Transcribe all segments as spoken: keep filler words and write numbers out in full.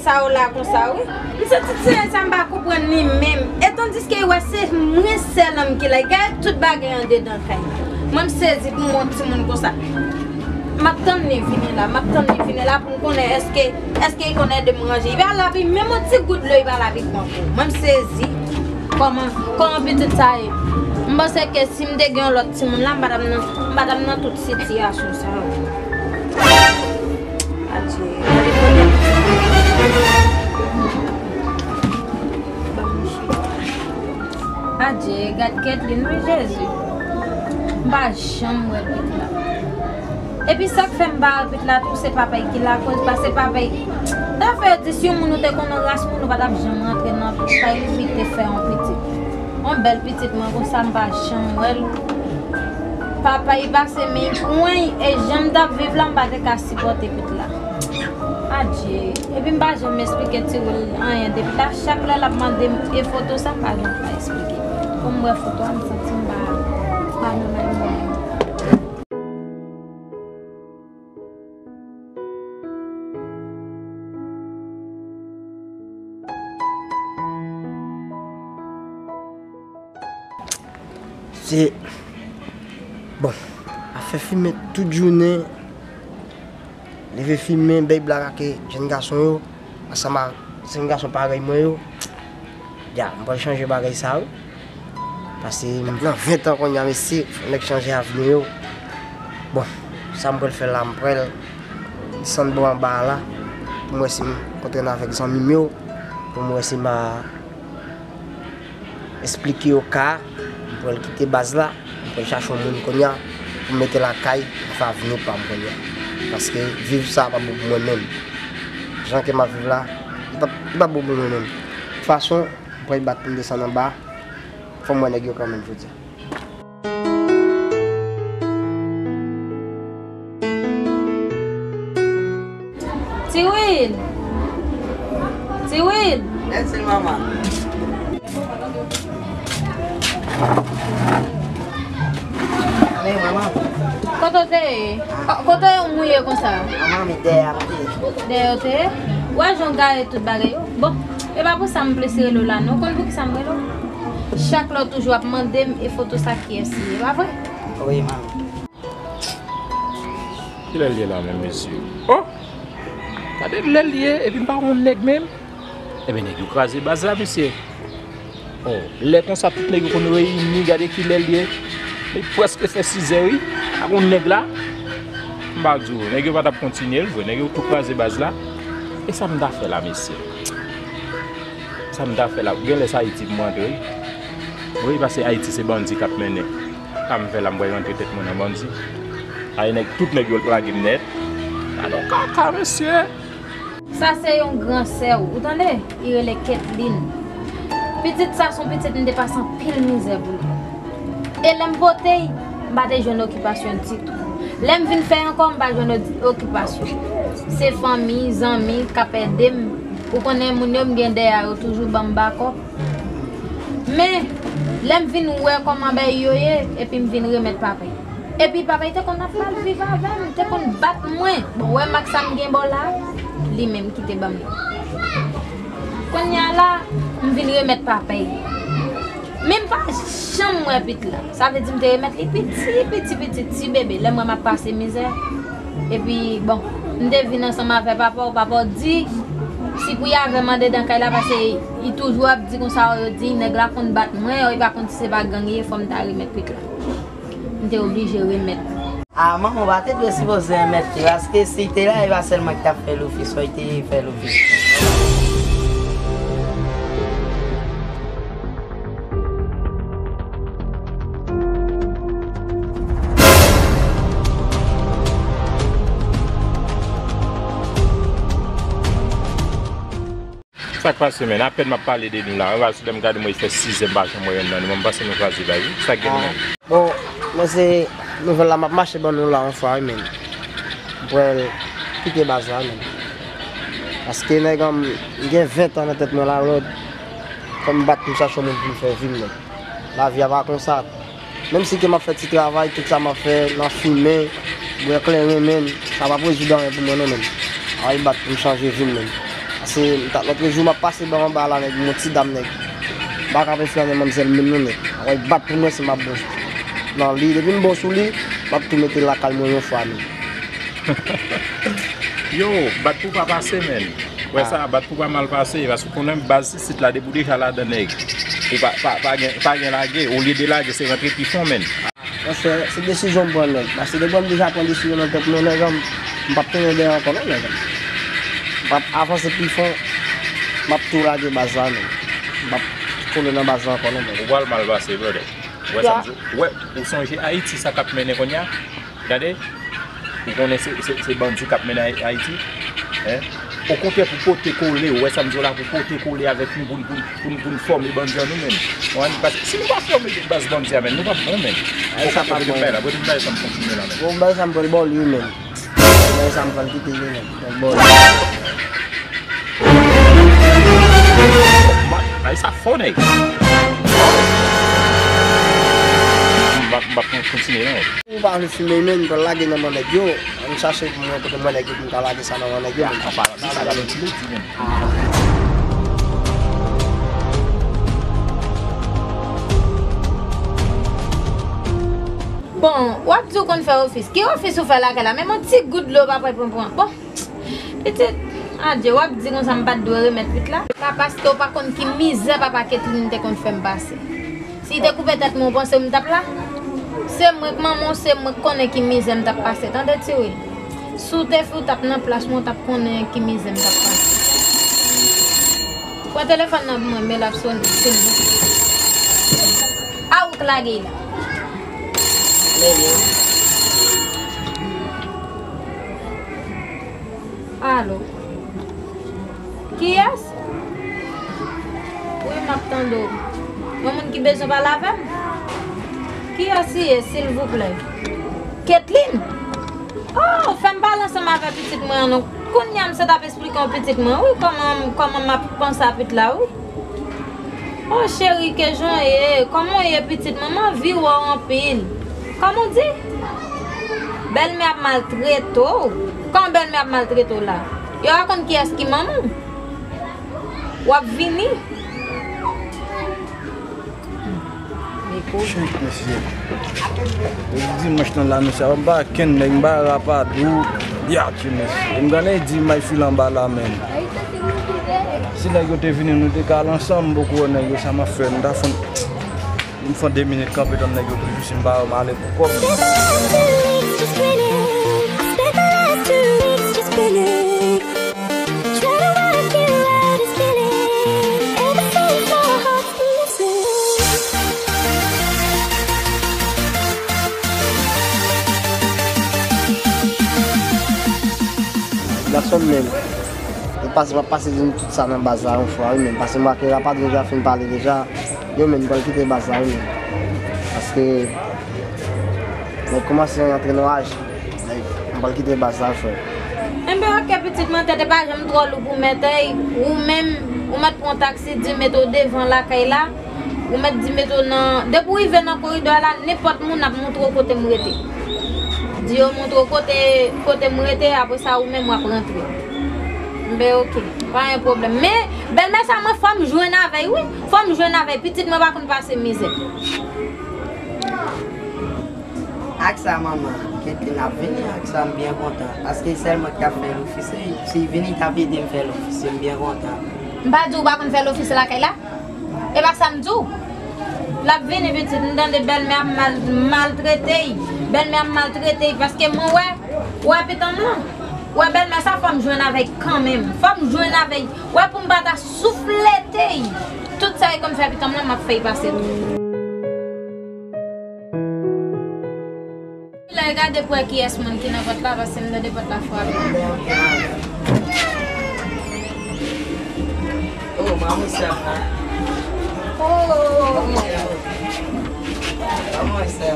Sa yo la konsa wi. M santi ti nèg sa m pa konprann li menm. E tandiske wè se mwen sèl nonm ki la, gade tout bagay andedan kay. Mwen m sezi pou m wè yon timoun konsa. M ap tann li vini la, m ap tann li vini la pou m konnen èske, èske li konn ede m ranje. Li pa lavi menm yon ti gout dlo, li pa lavi pran pou mwen. M sezi. Kòman, kòman pitit sa ye? M panse ke si m te gen yon lòt timoun la, m pa t ap nan, m pa t ap nan tout sitiyasyon sa yo. Adye, gade kote pitit. Ban m chita. Adye, gad Kathleen, wi Jezi. M pa janm wè pitit la. Epi sa k fè m pa wè pitit la tou, se papa'y ki lakoz, paske papa'y. Dayè yo di si yon moun ou te konnen ras moun, ou pa t ap janm rantre nan kay li pou te fè yon pitit. Yon bèl pitit mwen konsa, m pa janm wè l. Papa'y pase men pwen, e jan m t ap viv la, m pa te ka sipòte pitit la. Adye. Epi m pa janm esplike Tiwil anyen. Depi la, chak lè l ap mande m e foto sa, m pa janm ka esplike. Pou m wè foto a, m santi m pa, pa nòmal mwen menm. Se, bon, afè fimen tout jounen, leve fimen, bay blak ak jèn gason yo, ansanm ak jèn gason parèy mwen yo. Ya, m pral chanje bagay sa wi. Paske m nan ven tan kounye a, mesye, fò nèg chanje avni yo. Bon, sa m pral fè la, m pral desann bò anba a la, pou m wè si m kontre avèk zanmi m yo, pou m wè si m a esplike yo ka a, m pral kite baz la, m pral chache yon moun kounye a, pou m mete lakay, pou fè avni pa m kounye a. Paske viv sa pa bon pou mwen menm. Jan ke m ap viv la, li pa, li pa bon pou mwen menm. Tout fason, m pral bat pou m desann anba, fò m wè nèg yo kanmenm jodi a. Tiwil! Tiwil! Mèsi, manman. Men, manman. Kote w te ye? Kote w mouye konsa? Manman, mi dèyè a m te ye. Dèyè w te ye? Ou wè jan w gade tout bagay yo? Bon, e pa pou sa m plis rele w la, non. Ou konn poukisa m rele w? Chak lè w toujou ap mande m e foto sa kiyès li ye, pa vre? Wi, manmi. Kilè l ye la menm, mesye? Oh! Gade lè l ye, epi m pa wè yon nèg menm. Ebyen, nèg yo kraze baz la, mesye. Oh, lè konsa, tout nèg yo konn reyini, gade kilè l ye. Li prèske fè sizè, wi. Pa gon nèg la. M pa di w, nèg yo pa t ap kontinye l vre. Nèg yo tou kraze baz la. E sa m ta fè la, mesye? Sa m ta fè la? Genlè se Ayiti pou m rantre, wi. Wi, paske Ayiti se bandi k ap mennen. Sa m fè la, m pral rantre tèt mwen nan bandi. Ay, nèg, tout nèg yo lage m nèt. Gade yon kaka, mesye. Sa se yon gran sè w, ou tande? Li rele Kathleen. Pitit sa se yon pitit m te pase anpil mizè pou li. E lè m pote l, m pa te jwenn okipasyon ditou. Lè m vin fè ankò, m pa jwenn odi-, okipasyon. Se fanmi, zanmi k ap ede m. Ou konnen moun yo m gen dèyè a, yo toujou ban m bakòp. Men, lè m vin wè kòman bagay yo ye, epi m vin remèt papay. Epi papay te konn ap ba l viv avè m, te konn bat mwen. Bon, wè mak sa m gen bò la, li menm ki te ban m li. Kounye a la, m vin remèt papay. Men m pa janm wè pitit la. Sa vle di m te remèt li piti, piti, piti, ti bebe. Lè m wè m ap pase mizè. Epi, bon, m te vin ansanm avè papa w, papa w di, si pou y avè m andedan kay la, paske li toujou ap di konsa, yo di, nèg la konn bat mwen, yo, li pa konn si se pa gang li ye, fò m ta remèt pitit la. M te oblije remèt. A, manman, w pa te dwe sipoze remèt li, paske si l te la, e pa sèlman ki t ap fè l ofis, fò l te fè l ofis. Sa k pase, menn? Apèn m ap pale de nou la. Ann, si lè m gade mwen, li fè sizè m pa janm wè yonn nan nou. Mwen, m panse nou kraze baz wi. Sa k gen nou menm? Bon, mwen se nouvèl la m ap mache ban nou la yon fwa wi, menn. M pral kite baz la, menn. Paske nèg an, m gen ven tan nan tèt mwen la, Lòd. Fò m bat pou m chache yon moun pou m fè vi m, menn. Lavi a pa konsa. Menm si ke m ap fè ti travay, tout sa m ap fè, nan fimen, bwè kleren, menn, sa p ap rezoud anyen pou mwen non, menn. Ay bat pou m chanje vi m, menn. Se, m ta, lòt jou, m ap pase bò anba la, nèg, yon ti dam, nèg. M pa ka fè flannen manmzèl menm non, nèg. Wè, bat pou mwen, se m ap bon nan li. Depi m bon sou li, m ap tou mete l lakay mwen yon fwa menm. Yo, bat pou pa pase, menn. Wè sa, bat pou pa mal pase, paske konnen baz isit la, depi w deja ladan, nèg. Ou pa, pa, pa gen, pa gen lage, olye de lage, se rantre pi fon, menn. Monchè, se desizyon m pran, nèg. Paske depi m deja pran desizyon nan tèt mwen, nèg, m p ap tounen dèyè ankò non, nèg. M p ap avanse pi fon, m ap tou lage baz la, nèg. M p ap tounen nan baz la ankò non, nèg. Ou pral mal pase, brother. Ou wè sa m di w? Ou wè, ou sonje Ayiti sa k ap mennen kounye a? Gade, ou konnen se, se, se bandi k ap mennen Ay- Ayiti? Hein? Okontrè, pou pote kole, ou wè sa m di w la, pou pote kole avèk nou, pou n, pou n, pou n, pou n fòme bandi an nou menm. Ou konprann? Paske si nou pa fòme baz bandi a menm, nou p ap bon menm. Ay, sa pa bon. Pote m bay la, pote m bay sa m kontinye la menm. Bon, bay sa m pral ba w li menm. Bay sa m pral kite li menm. Pral ba w li. Ay, sa fò, nèg. M p ap, m p ap kontinye non. Ou pa vle fimen menm, pral lage nan men nèg yo. Ann chache pou mwen kote men nèg yo pou m ka lage sa nan men nèg yo menm. Sa pa, sa pa yon ti leti menm. Bon, w ap di w konn fè ofis. Ki ofis ou fè lakay la? Menm yon ti gout dlo w pa pral pran pou mwen. Bon, pitit, adye, w ap di konsa m pa t dwe remèt pit la? La paske w pa konn ki mizè papa Ketline te konn fè m pase. Si te koupe tèt mwen, ou panse m t ap la? Se mwen k manman w, se mwen k konnen ki mizè m t ap pase. Tande, Tiwil? Si w te fè w t ap nan plas mwen, w t ap konnen ki mizè m t ap pase. Pran telefòn nan pou mwen, men l ap sonnen, silvouplè. A ou k lage l la? Alo. Kiyès? Wi, m ap tande w. Yon moun ki bezwen pale avè m? Kiyès li ye, silvouplè? Ketline? Oh, fè m pale ansanm avè pitit mwen an non. Kounye a m sot ap esplike yon pitit mwen, wi, kòman, kòman m ap panse a pit la, wi. Oh, cheri, ke jan w ye? Kòman w ye, pitit? Manman anvi wè w anpil. Kòman w di? Bèlmè ap maltrete w? Kòman bèlmè ap maltrete w la? Yo pa konn kiyès ki manman w? W ap vini? Shit, mesye. Depi dimanch nan lame sa, m pa kenn nèg, m pa rapadou. Yadje, mesye. M gade di m ay file anba la, menn. Si nèg yo te vini, nou te ka al ansanm, m poko wè nèg yo, sa m ap fè, m ta fon. M fè de minit kanpe tann nèg yo toujou si m pa wè m ale pou kòb. Gason m menm. Yo pase, m ap pase di nou tout sa nan baz la yon fwa, wi, menm. Paske m wè ke rapadou deja fin pale deja. Yo menm, m pral kite baz la, wi, menm. Paske nèg kòmanse antre nan raj. Nèg, m pral kite baz la, frè. Enben, oke, pitit mwen, tèt e pa janm twò lou pou mèt, ey. Ou menm, ou mèt pran taksi, di mete w devan lakay la. Ou mèt di mete w nan, depi w rive nan koridò a la, nenpòt moun ap montre w kote m rete. Di yo montre w kote, kote m rete, apre sa ou menm w ap rantre. Enben, oke, pa gen pwoblèm. Men, bèlmè sa mwen fò m jwenn avè l, wi. Fò m jwenn avè l. Pitit mwen pa konn pase mizè. Ak sa, manman, Ketline ap vini, ak sa, m byen kontan. Paske sèl mwen ki t ap fè l ofis, wi. Si l vini, l t ap ede m fè l ofis, wi, m byen kontan. M pa di w pa konn fè l ofis lakay la? E pa sa m di w? L ap vini, pitit, m tande bèlmè ap mal, maltrete l. Bèlmè ap maltrete l, paske mwen wè, wè pitit m lan. Wè bèlmè sa, fò m jwenn avè l kanmenm. Fò m jwenn avè l. Wè pou m pa ta souflete l. Tout sa li konn fè pitit m lan, m ap fè l pase l. Lè gade pou wè kiyès moun ki nan pòt la, paske m tande pòt la frape. Oh, manman sa. Oh. Manman sa.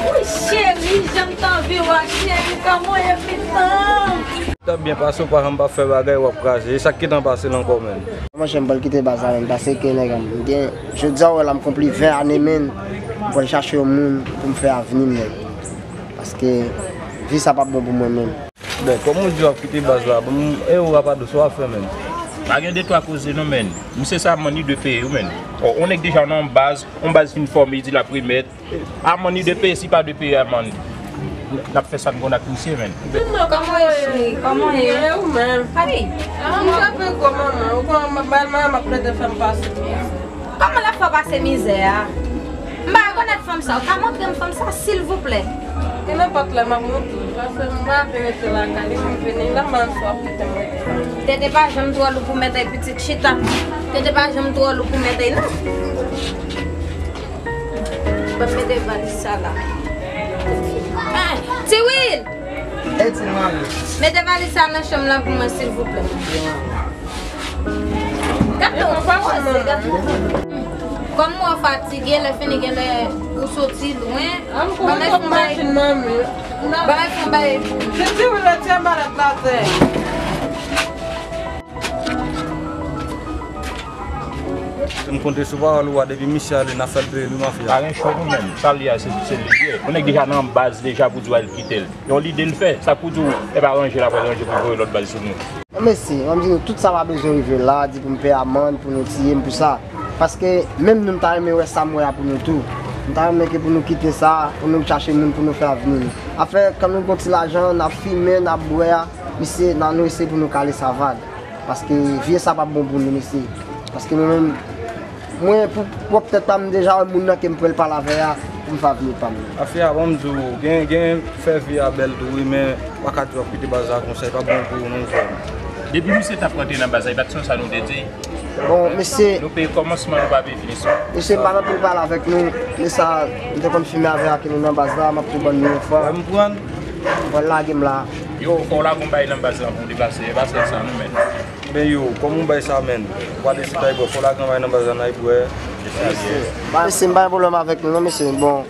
Wi, cheri, jan m t anvi wè w, cheri, kòman w ye, pitit? T ap byen pase, ou pa janm pa fè bagay, w ap kraze. E sa k gentan pase la ankò, menn? Monchè, m pral kite baz la, menn, paske nèg an, m gen, jodi a, w wè la, m konpli ven ane, menn. M pral chache yon moun pou m fè avni m, nèg. Paske vi sa p ap bon pou mwen menm. Ben, kòm ou di w ap kite baz la, bon, e ou Rapados, sa w ap fè, menn? Pa gen de twa koze non, menn. Misye sa manni de peye wi, menn. Ò, on nèg deja nan yon baz, on baz fin fòme, li di l ap remèt. A manni de peye, si pa de peye, a manni. N ap fè sa n konn ak misye, menn. Kòman w ye, cheri? Kòman w ye? E ou menm? Ay, m trape gwo manman. Ou konn bal manman m ap plede fè m pase. Kòman l ap fè w pase mizè a? M pa rekonèt fanm sa. Ou ka montre m fanm sa, silvouplè? Gen nenpòt lè m ap montre w, paske m pa vle rete lakay li, m vini la, m ann sou ap kite m rete la. Tete pa janm twò lou pou mèt ay pitit chita. Tete pa janm twò lou pou mèt ay non. Ban m mete valiz sa la. Ah, Tiwil! Ey, ti manmi. Mete valiz sa nan chanm lan pou mwen, silvouplè. Gade w poze, gade w. Kòm mwen fatige, lè fini genlè ou soti lwen. Ban mwen fon bay. Ban mwen fon bay. M konte sou pawòl ou a, depi misye ale, n ap fè l peye nou mafya. Pa gen cho nou menm. Sa l ye a, se, se li ye. Yon nèg deja nan baz deja pou di w al kite l. Yon lide l fè, sa k pou di w, e pa ranje l ap ranje pou voye lòt baz sou nou. Mesye, ban m di nou, tout sa pa bezwen rive la, di pou m peye amann, pou nou tiye m pou sa. Paske menm nou, m ta renmen wè sa m wè a pou nou tou. M ta renmen ke pou nou kite sa, pou nou chache moun pou nou fè avni nou. Afè, kan nou gon ti lajan, n ap fimen, n ap bwè a, mesye, n a nou eseye pou nou kale sa vag. Paske vye sa p ap bon pou nou, mesye. Paske nou menm, mwen, pou pwòp tèt pa m, m deja wè moun nan ke m pral pale avè a, pou m fè avni pa m. Afè a, ban m di w, gen, gen fè vi a bèl tou, wi, men w pa ka di w ap kite baz la konsa, e pa bon pou ou non, frè m. Depi misye t ap rantre nan baz la, e pa t sonje sa nou te di? Bon, mesye. Nou peye kòmansman, nou pa peye finisman. Mesye, m pa nan pou l pale avèk nou, men sa, m te konn fimen avè a ke nou nan baz la, m ap tou ban nou yon fwa. Wè m pran. Pral lage m la. Yo, fò w lage yon bagay nan baz lan pou w deplase. E pa sèl sa non, menn. Men yo, kòm yon bagay sa, menn. W a deside ay bwè, fò w lage yon bagay nan baz lan, ay bwè. Mesye, m pa gen pwoblèm avèk nou non, mesye. Bon,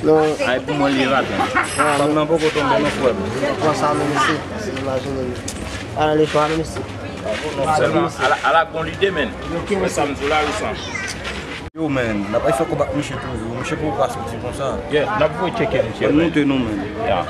nou. Ay, pou mwen, li ye, patwon. Fanm nan poko tonbe non, frè m. Pran sa, men, mesye. Se imajine nou. Pa nan lechwa non, mesye. Non, sèlman, ala, ala gon lide, menn. Wè sa m di w la, wi, sa. Yo, menn, n ap fè kòb ak misye toujou. Misye poko ka soti konsa. Yeah, n ap voye tcheke misye, menn. Monte nou, menn. Yeah.